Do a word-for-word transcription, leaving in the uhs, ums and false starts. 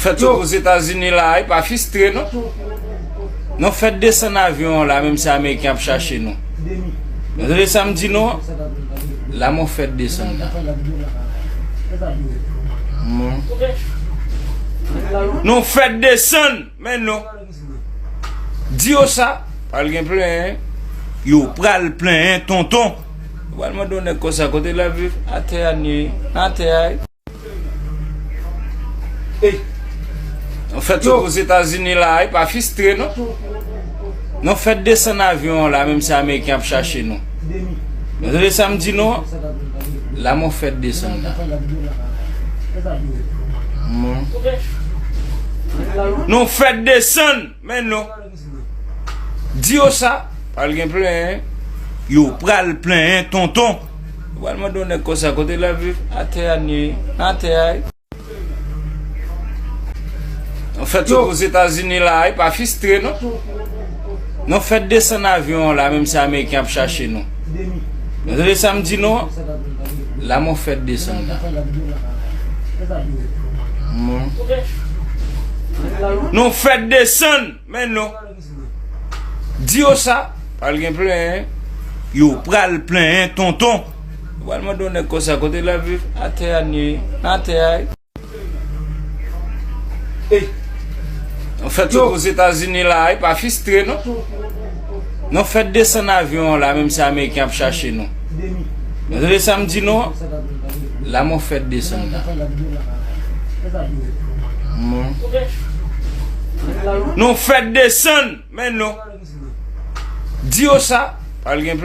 Fèt sot Ozetazini la, e pa fistre non. Nou fèt desann avyon an la, menm si Ameriken ap chache nou. Nou tande sa m di nou an? Lanmò fèt desann la. Nou fèt desann, men nou. Di yo sa, pral gen plenyen. Yo pral plenyen, tonton. Ou pral mande yon nèg konsa, kote l ap viv? Atè a li ye, atè a. Ey. Nou fèt sot Ozetazini la, e pa fistre non. Nou fèt desann avyon an la, menm si Ameriken ap chache nou. Nou tande sa m di nou an? Lanmò fèt desann la. Nou fèt desann, men nou. Di yo sa, pral gen plenyen. Yo pral plenyen, tonton. Ou pral mande yon nèg konsa, kote l ap viv? Atè a li ye, atè a. Nou fèt sot Ozetazini la, e pa fistre non. Nou fèt desann avyon an la, menm si Ameriken ap chache nou. Nou tande sa m di nou an? Lanmò fèt desann la. Nou fèt desann, men nou. Di yo sa, pral gen plenyen. Yo pral plenyen, tonton. Ou pral mande yon nèg konsa, kote l ap viv? Atè a li ye, atè a. Ey. Nou fèt sot Ozetazini la, e pa fistre non. Nou fèt desann avyon an la, menm si Ameriken ap chache nou. Nou tande sa m di nou an? Lanmò fèt desann la. Nou fèt desann, men nou. Di yo sa, pral gen